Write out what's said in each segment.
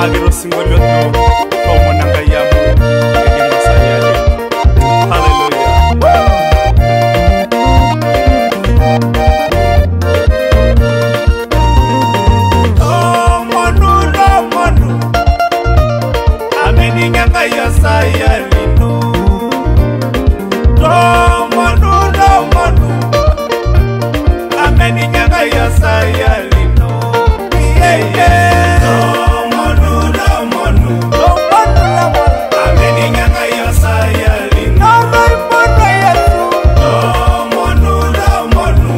Agero singolio tomonanga yamu egemasayale. Hallelujah. Tomonu tomonu ameninganga yasayalino. Tomonu tomonu ameninganga yasayalino. Yeah yeah. Tomonu tomonu ameninganga yasayalino. Tomonu tomonu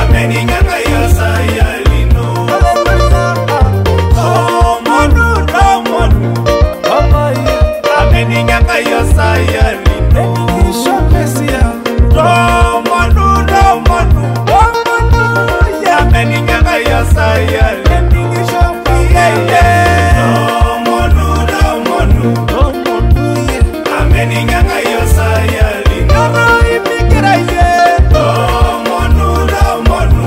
ameninganga yasayalino. Tomonu tomonu ameninganga yasayalino. Tomonu tomonu ameninganga yasayalino. Yeah yeah. Tomonu tomonu ameninganga yasayalino. Tomonu tomonu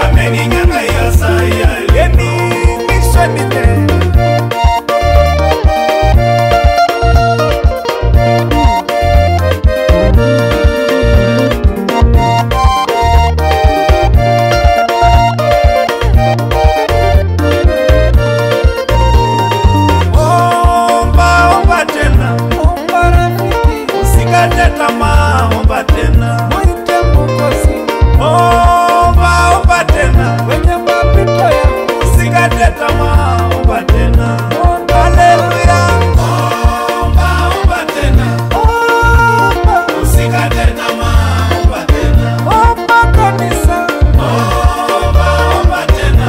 ameninganga yasayalino. Omba omba tena, usikate tamaa, omba tena. Omba omba tena, usikate tamaa, omba tena. Haleluya. Omba omba tena, usikate tamaa, omba tena. Omba omba tena,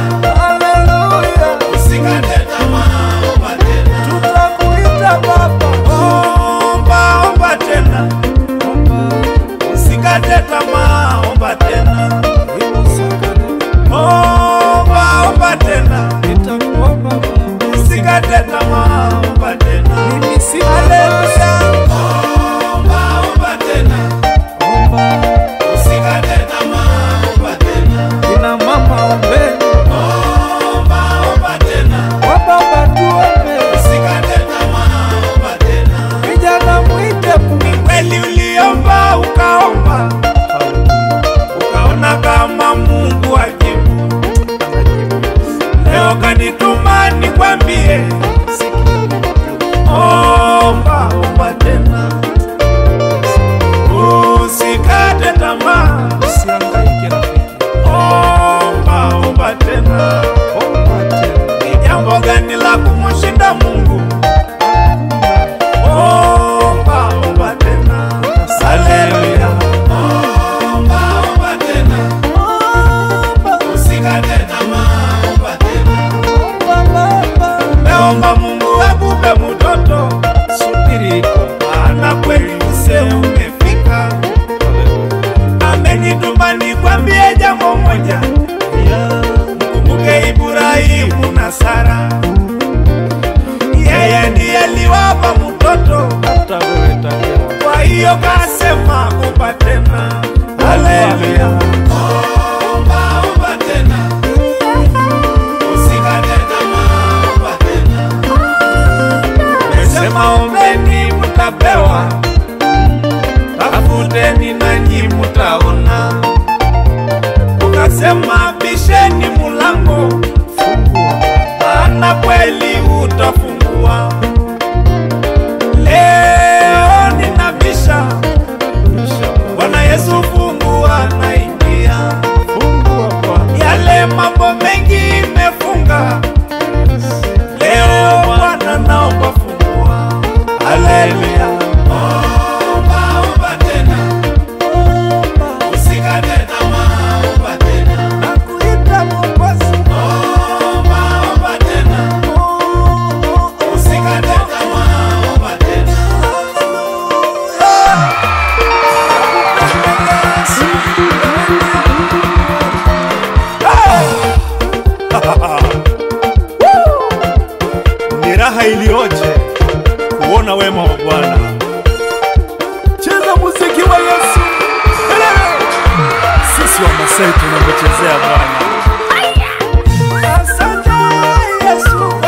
usikate tamaa, omba tena. Omba omba tena, usikate tamaa, omba tena. Omba omba tena, usikate tamaa, omba tena. Haleluya. Omba omba tena, usikate tamaa, omba tena. Kina mama ombeni, Omba omba tena, wababa tuombe, usikate tamaa, omba tena. vijana mwite Mungu. Kweli uliomba ukaomba, ukaona kama Mungu ajibu. Leo kanituma nikwambie, omba omba tena, usikate tamaa. Usihangaike rafiki, Omba omba tena, omba tena. ni jambo gani la kumshinda Mungu? Omba omba tena, haleluya. Omba omba tena, usikate tamaa, omba tena. Meomba Mungu akupe mtoto, Subiri iko. maana kweli mzee umefika. Amenituma nikwambie jambo moja, mkumbuke Ibrahimu na Sara, yeye ndiye aliwapa mtoto, Hata wewe utapewa. kwa hiyo kasema omba tena. Haleluya. Omba omba tena, usikate tamaa, omba tena. Mesema ombeni mtapewa, tafuteni nanyi mtaona. Ukasema bisheni mulango, Fungua. maana kweli utafungua. Leo ninabisha, Bwana Yesu fungua, naingia. Fungua Bwana. Yale mambo mengi imefunga, leo Bwana naomba fungua. Haleluya. Omba omba tena, usikate tamaa, omba tena. Nakuita Mwokozi. Omba omba tena, usikate tamaa, omba tena. Ni raha iliyoje kuona wema wa Bwana. Cheza muziki wa Yesu. Helele! Sisi Wamasai tunamchezea Bwana. Asante. Yesu.